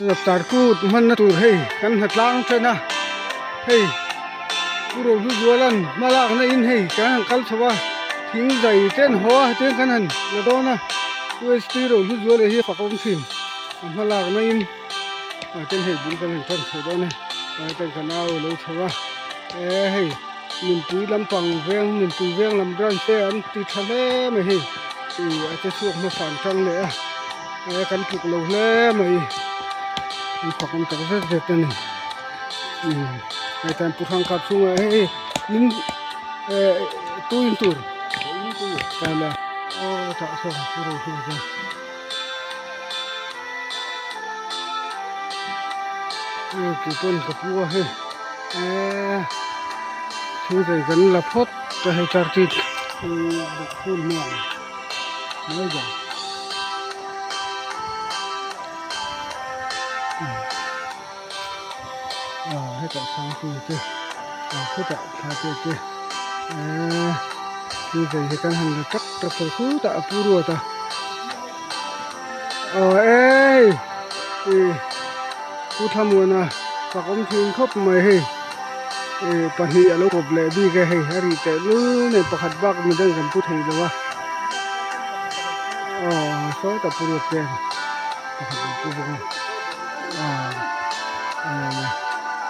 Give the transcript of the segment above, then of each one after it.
Chapchar kut hmanna tur hei kan hnatlang ṭan a, hei Pu Rohluzuala'n hma lakna in hei kan han kal chho a, thing zai te an haw a hetiang kan han la dawn a, USP Rohluzuala hi a fak awm thin a hma lakna in ah chuan hei bul kan han ṭan chho dawn a, ah chuan ka nau a lo chho a, e hei Nunpui lampang veng Nunpui veng lam branch te an ti tha hle mai hei ih a che chhuak hmasa an tang leh a. E kan tluk lo hle mai an fak awm tak zet zet a ni umm hei tan pu hrang kap chhungah hei in eh tu in tur tala aw tah sawn pu ro hi chuan hei tih pawn ka pu a hei eh thingzai kan la phawt ta hei chartit buk phul hmuh ang. Hetah sangpui te khutah thla te te eee thil zai hi kan han la tak tak tawh khutah a pu ruat a aw ei ih pu thlamuana fak awm thin khawp mai hei ih pahnih a lo kawp leh bik a hei a ri teh lul nen pakhat bak midang kan pu thei lo a aw sawta pu ruat te pakhat an pu bawk a aw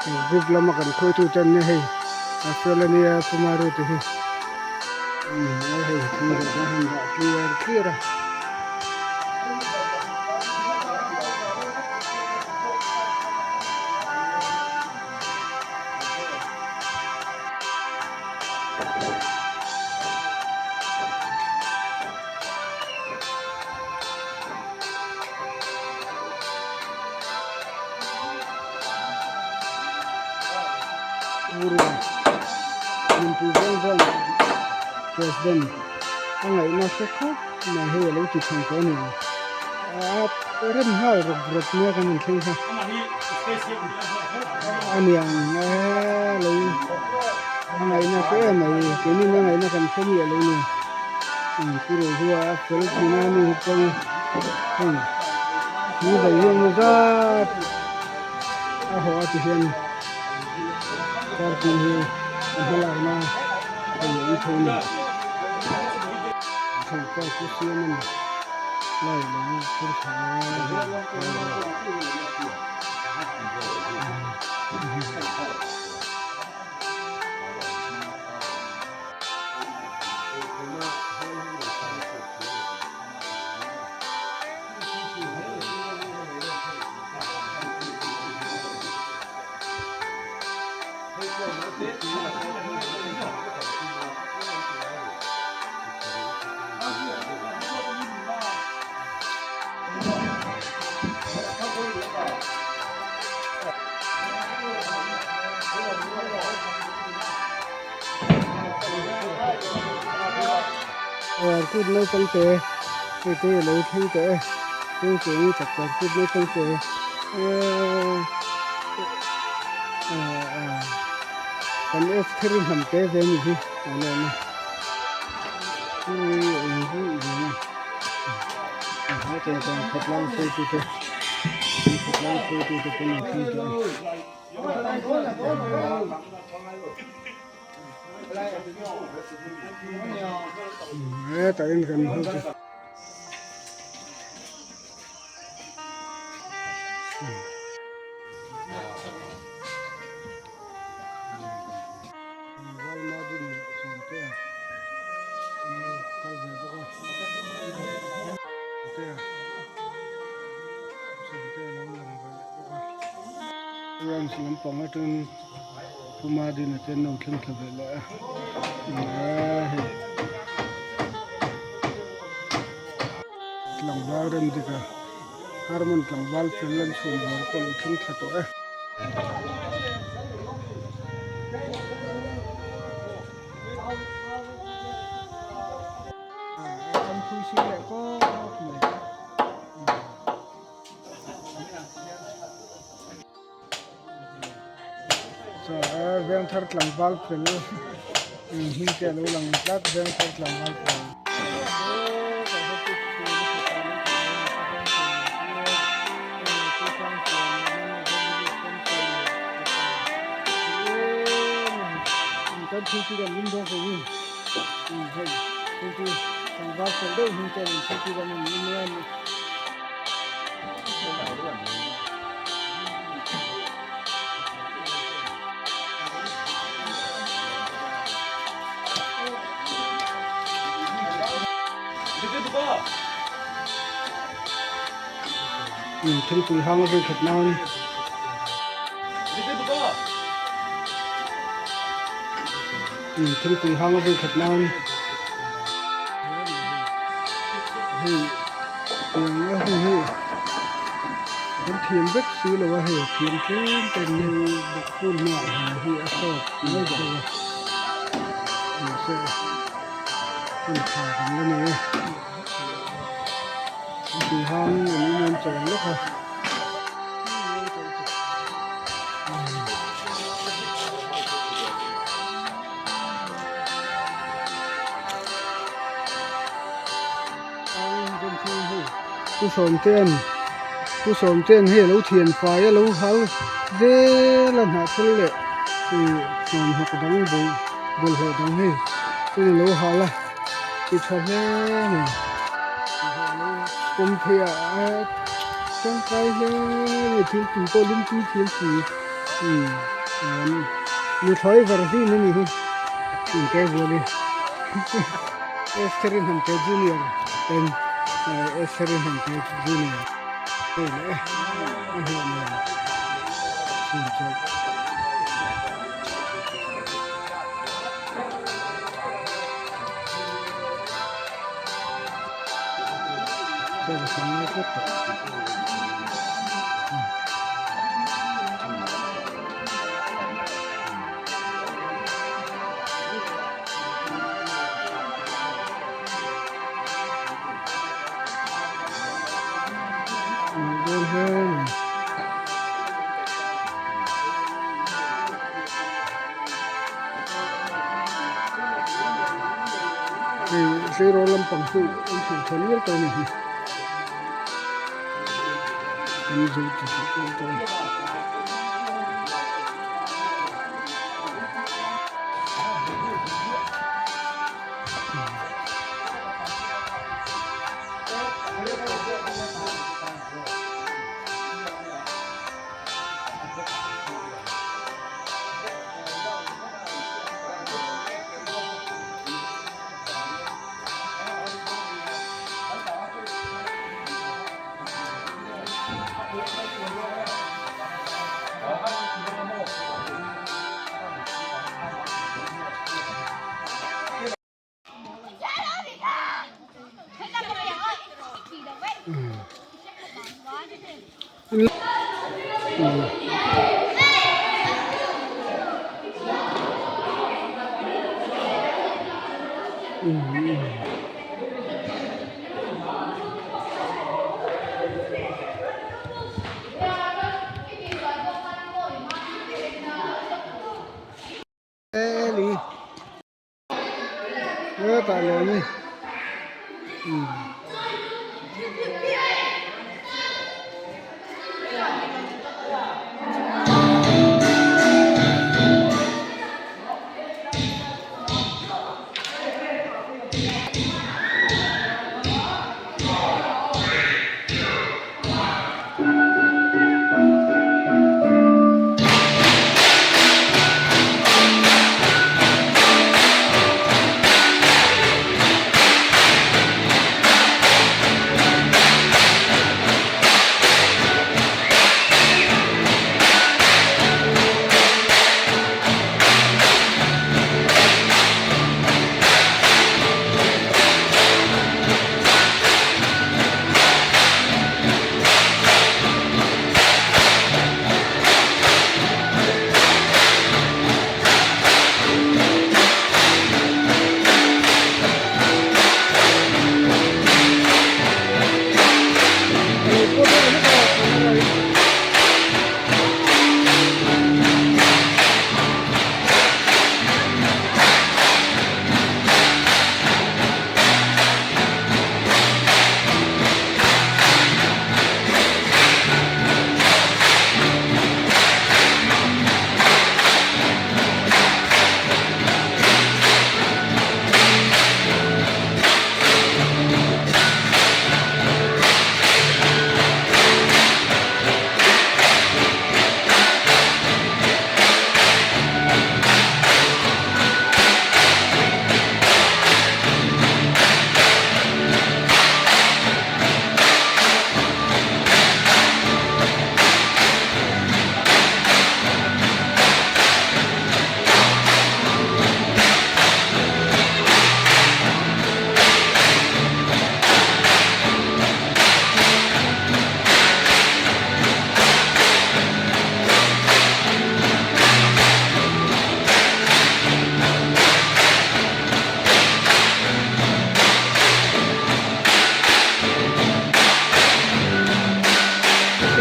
aw group lama kan khawitu te an nia hei a fel a nia pu maruti hi hei thil zawh han dah clear clear a. President a ngaihna hre khawp mai hei a lo ti thleng tawh a ni a rem nghal rawp rawp nia kan han thleng kha a niang e lo a ngaihna hre em mai keini a ngaihna kan hre miah lo ni pu Rohua a fel thin a mi hi chuan heng ni dai hian zat a haw a ti hian parking hi a hmalakna a ni awm tho a ni. Thingpui chu siam a ni lai lo phur chho a. Kut naupang te hei te a lo thleng tawh e chung chak tak kut naupang te eee kan Estheri hnam te ve anih hi a lo awm a khawtlang hruaitute khawtlang hruaitute pawh an thleng tawh a hetah hian kan hmu chu. Ranch lampang atangin Puma din a ten lo thleng thla ve leh a hei tlangval rem dik a harmon tlangval fel an chhuan buar pawh a lo thleng thla tawh e. Vengthar tlangval fel hming te a lo lang tlat Vengthar tlangval fel. chuan thiltui kan lum dawn thei in hei thiltui tlangval fel deuh hming chuan in thiltui kan rawn lum mai a ni. Thingpui hang a vawi khat nan. Thingpui hang a vawi khat nan. Hei tiang a hun hi kan thiam vek si lo a hei thiam tlem tlem ni bawkphun hnuah hian hi a sawt mai bawk a mahse hun tha kan la nei a. Tui hang an inawm chawm lawk a. Pu Sawmtea'n Pu Sawmtea'n hei a lo thian fai a lo hal zel a hnahthel leh ih hnawmhnawk dang bawlhhlawh dang hei chuan a lo hal a. Ti tha hle mai. Pawm phei ah a tangkai hle mai thil tui pawh lum tui thiam si umm nuthlawi var zin a ni hi inkai vual hi Estherin Hnamte Junior ten Estherin Hnamte Junior hei leh a hlawh nen chhun chawlh. Hei tleirawl lampang chu an chhun tha nual tawh a ni hi an zo ti tih nual tawh a ni. Hetah lawm hi umm.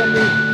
chuan in.